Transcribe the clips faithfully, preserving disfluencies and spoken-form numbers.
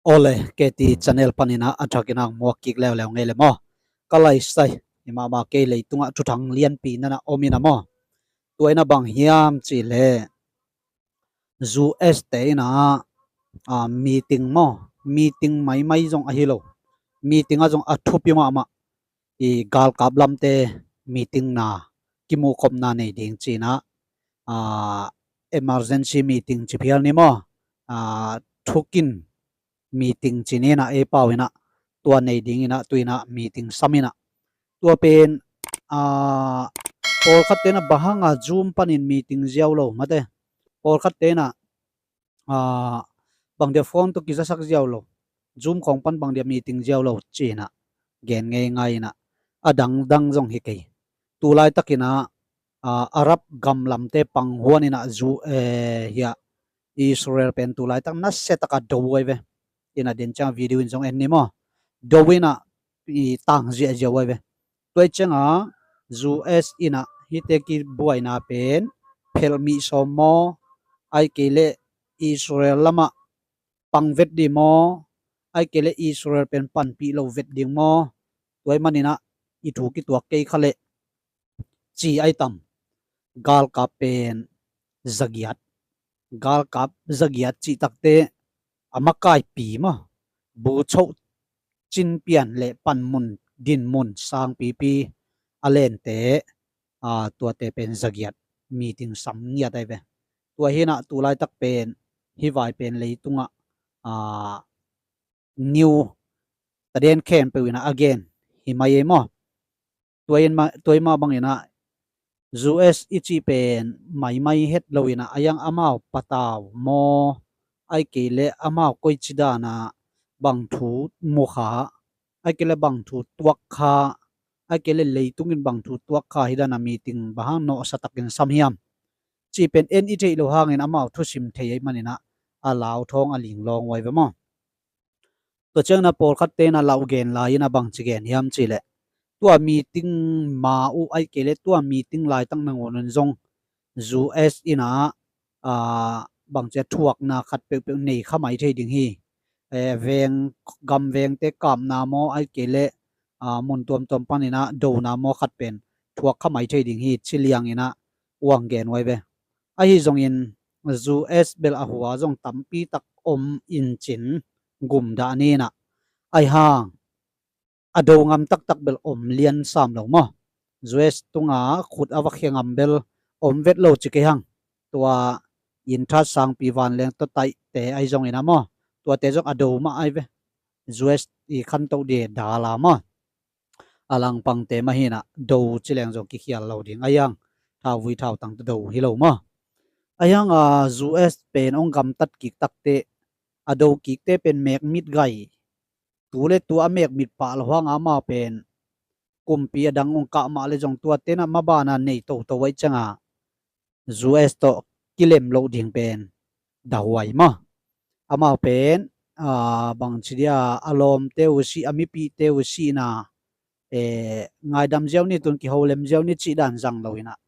Ole, K T channel panin ah a thakin ah muak kik leuleu ngei le maw? Ka laisai, i mahmah kei leitungah thuthang lianpi nana om in ah maw? Tua in ah bang hiam cih leh U S te in ah, ah, meeting maw? Meeting maimai zong ahi lo. Meeting ah zong a thupi mahmah i galkap lamte meeting na kimuhkhopna nei ding ci-in ah, ah, emergency meeting ci phial ni maw? Ah, thukin meeting ci-in ah ei pau in ah tua nei ding in ah tu-in ah meeting sam in ah. Tua pen, ah, pawlkhatte in ah bang hanga Zoom panin meeting ziau lo mate. Pawlkhatte in ah, ah, bang dia phone tawh kizasak ziau lo, Zoom khawng pan bang dia meeting ziau lo ci-in ah gen ngeingai in ah, a dangdang zong hi kei. Tu laitakin ah, ah, Arab gam lamte panghuan in ah zu, eh, hiah Israel pen tu laitak nasia taka do uh ai ve. In ah den ciang video in zong en ni maw? Do in ah i tang ziahziah uh ai ve. Tua i ciangah U S in ah hihte kibuaina pen phelh mih sawm maw, ai kei leh Israel lamah pang vet ding maw, ai kei leh Israel pen panpih lo vet ding maw? Tua ahih manin ah i thu kituak kei kha leh ci ai tam. Galkap pen zagiat, galkap zagiat cih takte a makaipi maw, buchoh cinpian le panmun dinmun sangpipi a lente, ah, tuate pen zagiat meeting sam ngiat ai ve. Tua hi in ah tu laitak pen hih vai pen leitungah, ah, new taden khempeuh in ah a gen hi mai ei maw? Tua in mah, tua in mah bangin ah U S i cih pen maimai het lo in ah a yang amau patau maw, ai kei leh amau koici dan ah bang thu mu kha, ai kei leh bang thu tuak kha, ai kei leh leitung in bang thu tuak kha hi dan ah meeting bang hang nawhsa takin sam hiam cih pen en i theih loh hangin amau thusim thei ahih manin ah a lau thawng a linglawng uh ai ve maw? Tua ciangin ah pawlkhatte in ah lauh gen lai in ah bangci gen hiam cih leh, tua meeting ma uh ai kei leh tua meeting laitak nangawn un zong U S in ah, ah, bangci a thuakna khat peuhpeuh nei kha mai thei ding hi. Eh, veng, gam vengte kapna maw ai kei leh, ah, mun tuamtuam panin ah dona maw khat pen thuak kha mai thei ding hi ci liangin ah uang gen uh ai ve. Ahi zongin U S bel a hua zong tampi tak om in cin gum dah ni in ah, ai hang a do ngam taktak bel om lian sam lo maw? U S tunga khut a va khia ngam bel om vet lo ci kei hang. Tua inn that sangpi vanleng tawh taihte ai zongin ah maw, tuate zong a do mah ai ve. U S i khantoh ding dal a maw, a langpangte mah hi in ah do ci leng zong kikhial lo ding ai hang, thauvui thautang tawh do hi lo maw? Ai hang a U S pen hong gamtat kik takte, a do kikte pen mek mit gai. Tu le tu a mek mit pah lo hang a amau pen kumpi a dang hong kah mah le zong tuate in ah maban a nei toto ahih ciangah U S tawh kilem loh ding pen dahuai maw? Amau pen, ah, bangci dia a lawmte uh sih, a mipihte uh sihna, eh, ngaidam ziau ni, tun kiholem ziau ni cih dan zang lo in ah,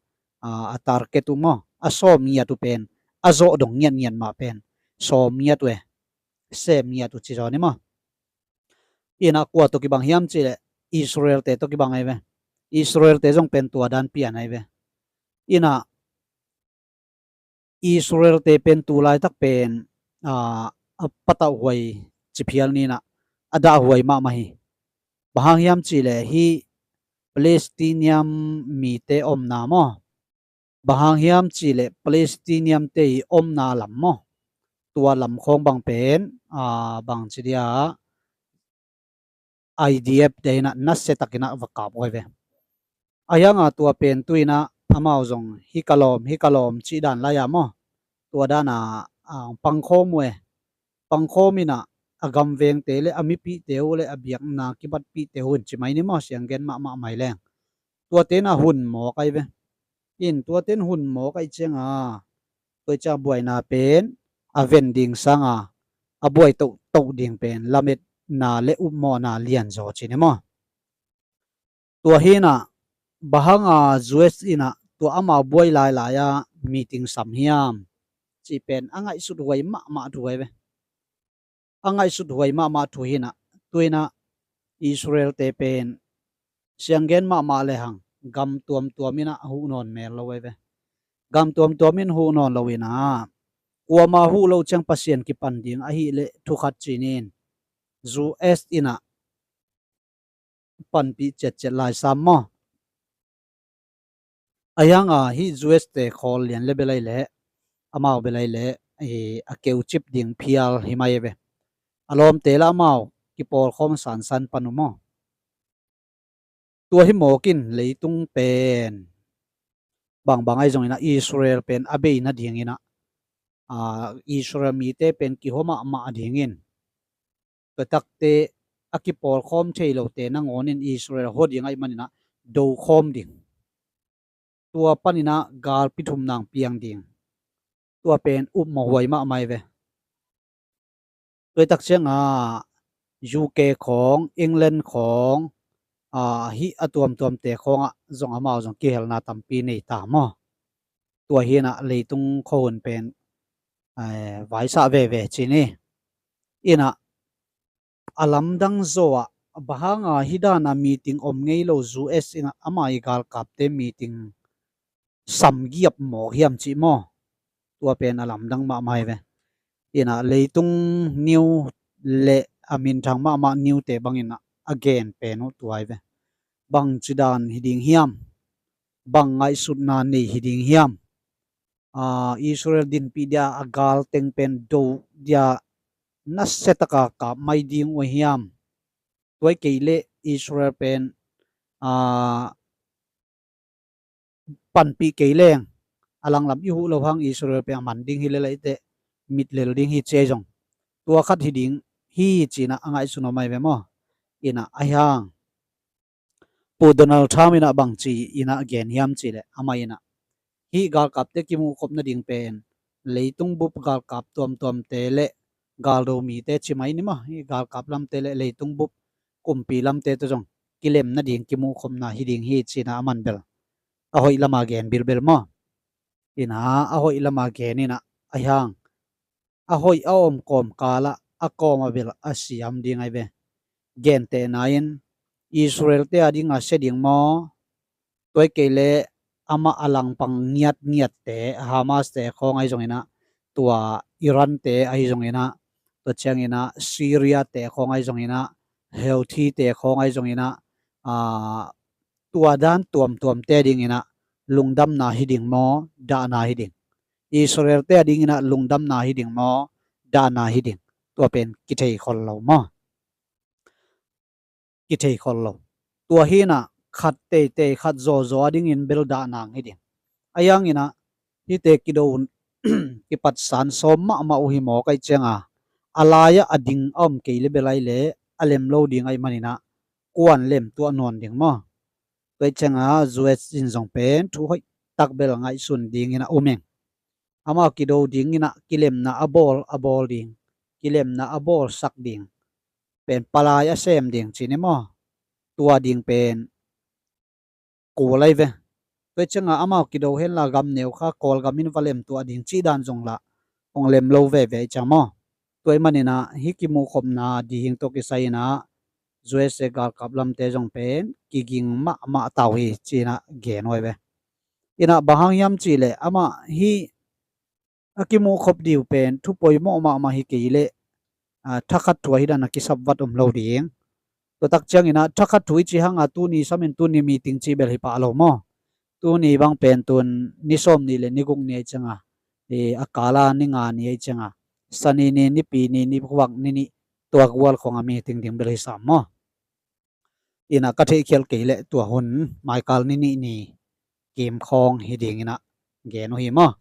ah, a target uh maw, a sawm ngiat uh pen, a zawh dong ngiatngiat mah pen sawm ngiat uh e, sem ngiat uh ci zaw ni maw? In ah kua tawh kibang hiam cih leh Israel-te tawh kibang ai ve. Israel-te zong pen tua dan pian ai ve. In ah Israel-te pen tu laitak pen, ah, a patauh huai ci phial ni in ah a dahhuai mahmah hi. Bang hang hiam cih leh hih Palestinian mite omna maw, bang hang hiam cih leh Palestinian-te i omna lam maw, tua lam khawng bang pen, ah, bangci dia I D F te in ah nasia takin ah va kap uh ai ve. Ai hang a tua pen tu in ah amau zong hih ka lawm, hih ka lawm cih dan lai a maw, tua dan a, ah, pangkhawm uh e. Pangkhawm in ah a gam vengte le a mipihte uh le a biakna kibatpihte uh in ci mai ni maw, siang gen mahmah mai leng. Tuate in ah hun mawk ai ve. In tuate in hun mawk ahih ciangah, tua ciang buaina pen a ven ding sanga a buai tohtoh ding pen lametna le upmawhna lianzaw ci ni maw? Tua hi in ah bang hang a U S in ah tua amau buai lailai a meeting sam hiam cih pen a ngaihsut huai mahmah thu ahi ve. A ngaihsut huai mahmah thu hi inah, tu inah Israel-te pen sianggen mahmah lehang gam tuamtuam inah huh nawn mel lo ahi ve. Gam tuamtuam in huh nawn lo inah, kuama huh lo ciang Pasian kipan ding ahih leh thu khat ci ni in, U S inah panpih ciatciat lai sam maw? Ahi hanga hih U S-te khawl lian le bel ahi leh, amau bel ahi leh, eh, a keucip ding phial hi mai ahi ve. A lawmte lah amau kipawlkhawm sansan pan uh maw? Tua hi mawk in leitung pen bangbang ahi zong inah Israel pen a bei nading inah, ah, Israel mite pen kihua mahmah ding in, tua takte a kipawlkhawm thei lote nangawn in Israel hua ding ahih man inah do khawm ding. Tua pan inah galpi thum nang piang ding. Tua pen upmawh huai mahmah ahi ve. Tua tak ciangah U K khawng, England khawng, ah, hih a tuamtuamte khawngah zong amau zong kihelna tampi nei ta maw? Tua hi inah leitung khuahun pen, eh, vaisah veve ci ni. Inah a lamdang zaw ah, bang hanga hih dana meeting om ngei lo U S inah ama i galkapte meeting samgiap mawk hiam cih maw? Tua pen a lamdang mahmah ahi ve. Inah leitung news le a minthang mahmah news-te bang inah a gen pen uh tua ahi ve. Bangci dan hi ding hiam? Bang ngaihsutna nei hi ding hiam? Ah, Israel dinpih dia a gal teng pen do dia nasiataka kap mai ding uh hiam? Tua hi kei leh Israel pen, ah, panpih kei leng, a langlam i huh lo hang Israel pen a man ding hi lel ahih teh, mitlel ding hi ci ahi zong, tua khat hi ding hi ci inah a ngaihsun om ahi ve maw? Inah ahi hang Pu Donald Trump inah bangci inah gen hiam cih leh, amah inah hih galkapte kimuhkhop nading pen leitung bup galkap tuamtuamte le galdo mite ci mai ni maw, hih galkap lamte le leitung bup kumpi lamte tawh zong kilem nading kimuhkhopna hi ding hi ci inah aman bel a hoih lama gen bilbel maw? Inah a hoih lama gen inah ahi hang a hoih a om kawmkal ah a kawm a bel a siam ding ahi ve. Gentehna in Israel-te a dingah sia ding maw? Tua hi kei leh amah a langpang ngiatngiatte, Hamas-te khawng ahi zong inah, tua Iran-te ahi zong inah, tua ciang inah Syria-te khawng ahi zong inah, Houthi-te khawng ahi zong inah, ah, tua dan tuamtuamte ding inah lungdamna hi ding maw, dahna hi ding? Israel-te a ding inah lungdamna hi ding maw, dahna hi ding? Tua pen kithei khol lo maw? Kithei khol lo. Tua hi inah khat teitei, khat zawzaw a dingin bel dahna hi ding. Ahi hang inah hihte kido, kipatsan sawm mahmah uh hi mawk ahih cianga, a lai-ah a ding a om kei le bel ahi leh a lem lo ding ahih man inah kuan lem tuah nawn ding maw? Tua hi cianga U S in zong pen thu hoih tak bel ngaihsun ding inah um ing. Amau kido ding inah kilemna a bawl, a bawl ding, kilemna a bawlsak ding, pen palai a sem ding ci ni maw? Tua ding pen kul ahi ve. Tua hi cianga amau kido henla gam neu kha Kawlgam in va lem tuah ding cih dan zong lah hong lem lo veve hi ciang maw? Tua ahih man inah hih kimuhkhopna dihing tawh kisai inah U S galkap lamte zong pen kiging mahmah ta uh hi ci inah gen uh ahi ve. Inah bang hang hiam cih leh amah hih a kimuhkhop ding uh pen thu poimawh mahmah hi kei leh, ah, thakhat thu ahi dan a kisapvat om lo ding. Tua tak ciang inah thakhat thu i cih hanga tuni sam in tuni meeting cih bel hi pah lo maw? Tuni bang pen tun ni sawm ni le ni guk ni ahih cianga, eh, a kala ni nga ni ahih cianga, Sani ni, Nipi ni, ni vuak ni nih, tua gual khawng a meeting ding bel hi sam maw? Inah ka theihkhial kei leh tua hun maikal ni nih ni kim khawng hi ding inah gen uh hi maw?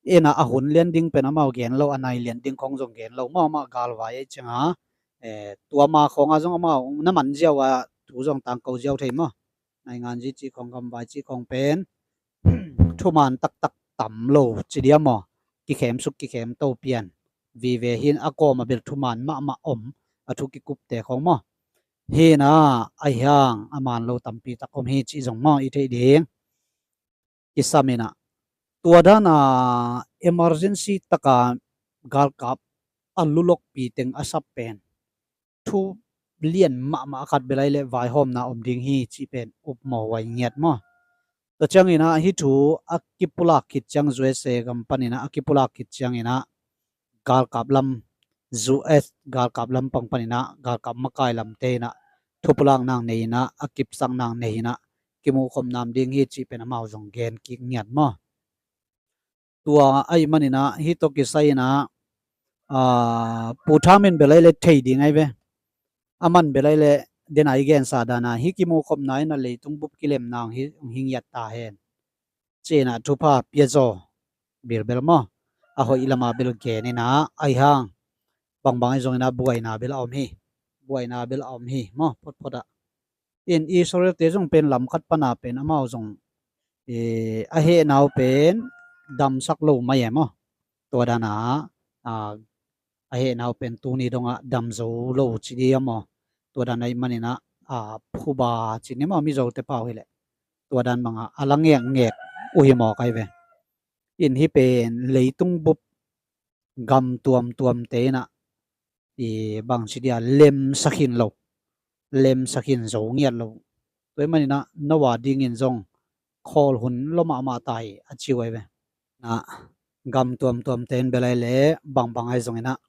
Inah a hun lian ding pen amau gen lo, a nai lian ding khawng zong gen lo maw? Amah galvai ahih cianga, eh, tua ma khawngah zong amau na man ziau a thu zong tangko ziau thei maw? Naingan zi cih khawng, gamvai cih khawng pen thuman taktak tam lo ci dia maw? Kikhemsuk kikhemto pian vive hi in, a kawm a bel thuman mahmah om, a thu kikupte khawng maw? Hi inah ahi hang a man lo tampi tak om hi cih zong maw i theih ding. Kisam inah Tua dana emergency taka galkap a lulokpi teng a sap pen thu lian mahmah khat bel ai le vaihawmna om ding hi cih pen upmawh huai ngiat maw? Tua ciangin ah hih thu a kipulak khit ciang, U S A gam panin ah a kipulak khit ciangin ah galkap lam, U S galkap lampang panin ah galkap makai lamte in ah thupulak nang nei in ah, a kipsak nang nei in ah kimuhkhop nam ding hi cih pen amau zong gen kik ngiat maw? Tua ahih manin ah hih tawh kisai in ah, aa, Pu Tham in bel ai le thei ding ai ve. Aman bel ai le dena i gensa dana hih kimuhkhopna in ah leitung bup kilemna hong hi, hong hi ngiat ta hen ci-in ah thupha pia zaw bilbel maw? A hoih lama bel gen in ah, ahi hang bangbang ahi zongin ah buaina bel a om hi. Buaina bel a om hi maw, photphot ah. In Israel-te zong pen lam khat pana pen amau zong, eh, a hehna uh pen damsak lo mai e maw? Tua dana, ah, a hehna uh pen tuni dongah dam zo lo ci dih a maw? Tua dan ahih manin ah, ah, phuba ci ni maw, Mizote pau hileh. Tua dan banga a la ngekngek uh hi mawk ai ve. In hih pen leitung bup gam tuamtuamte in ah, i bang ci dia, lemsak khin lo, lemsak khin zo ngiat lo. Tua ahih manin ah Noah dingin zong khawl hun lua mahmah ta hi a ci uh ai ve. Na gam tuamtuamte in bel ai le bangbang ahi zongin ah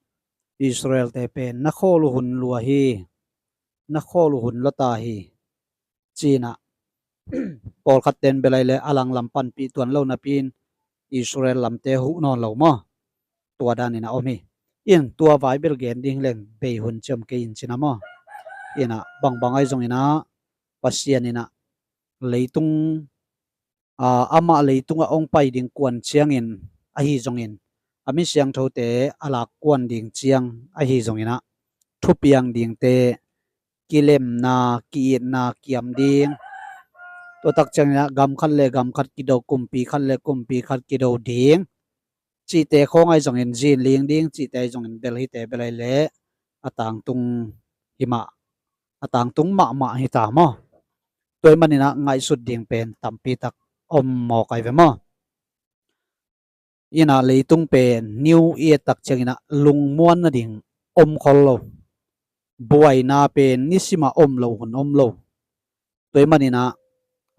Israel-te pen na khawl uh hun lua hi, na khawl uh hun lua ta hi ci-in ah pawlkhatte in bel ai le a langlam panpih tuan lo napi-in Israel lamte huh nawn lo maw? Tua danin a om hi. In tua vai bel gen ding leng bei hun ciam kei in cina maw? In ah bangbang ahi zongin ah Pasian in ah leitung, ah, amah leitungah hong pai ding kuan ciangin ahi zongin, a mi siangthote a lak kuan ding ciang ahi zongin ah thupiang dingte kilemna, ki-itna kiam ding. Tua tak ciangin ah gam khat le gam khat kido, kumpi khat le kumpi khat kido ding cihte khawng ahi zongin, zinling ding cihte ahi zongin bel hihte bel ai le a tangtung hi mah, a tangtung mahmah hi ta maw? Tua ahih manin ah ngaihsut ding pen tampi tak om mawk ai ve maw? In ah leitung pen New Year tak ciangin ah lungmuan nading om khol lo. Buaina pen nisimah om lo hun om lo. Tua ahih manin ah,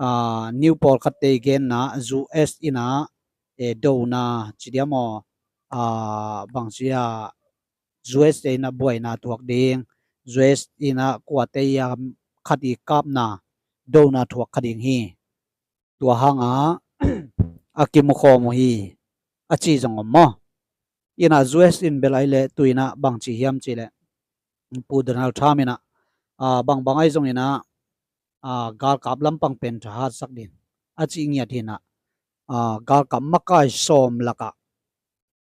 ah, new pawlkhatte i genna, U S in ah, eh, dona ci dia maw, ah, bang ci a, U S in ah buaina thuak ding, U S in ah kuate i a khat i kapna, dona thuak kha ding hi. Tua hangah a kimukhawm uh hi a ci zong om maw? In ah U S in bel ai le tu-in ah bang ci hiam cih leh, Pu Donald Trump in ah, ah, bangbang ahi zongin ah, ah, galkap lampang pen thahatsak ding a cih ngiat hi-in ah, ah, galkap makai sawm lakah,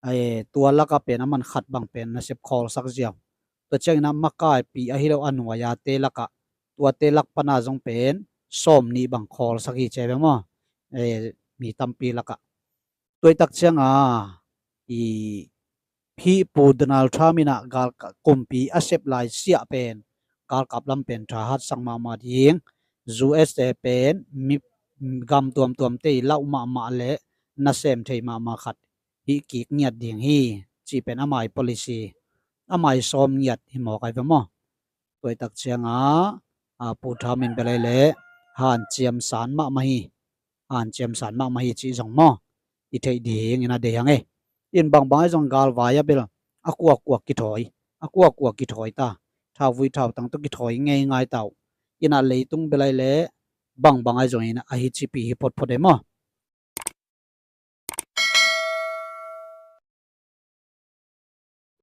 eh, tua lakah pen aman khat bang pen nasep khawlsak ziau. Tua ciangin ah makaipi ahi lo a nuai-ate lakah, tuate lak pana zong pen sawm nih bang khawlsak hi ci ai ve maw? Eh, mi tampi lakah. Tua hi tak ciangah i hih Pu Donald Trump in ah galka-, kumpi a sep lai siah pen galkap lam pen thahatsak mahmah ding, U S te pen mi gam tuamtuamte i lauh mahmah le nasem thei mahmah khat hih kik ngiat ding hi cih pen ama i policy, ama i sawm ngiat hi mawk ai ve maw? Tua hi tak ciangah, a, Pu Trump in bel ai le hanciam san mahmah hi, hanciam san mahmah hi cih zong maw, i theih dingin a deih hang e. In bangbang ahi zong galvai ah bel a kuakua kithawi, a kuakua kithawi ta, thauvui thautang tawh kithawi ngeingai ta uh. In ah leitung bel ai le bangbang ahi zongin a hi cipi hi photphot e maw?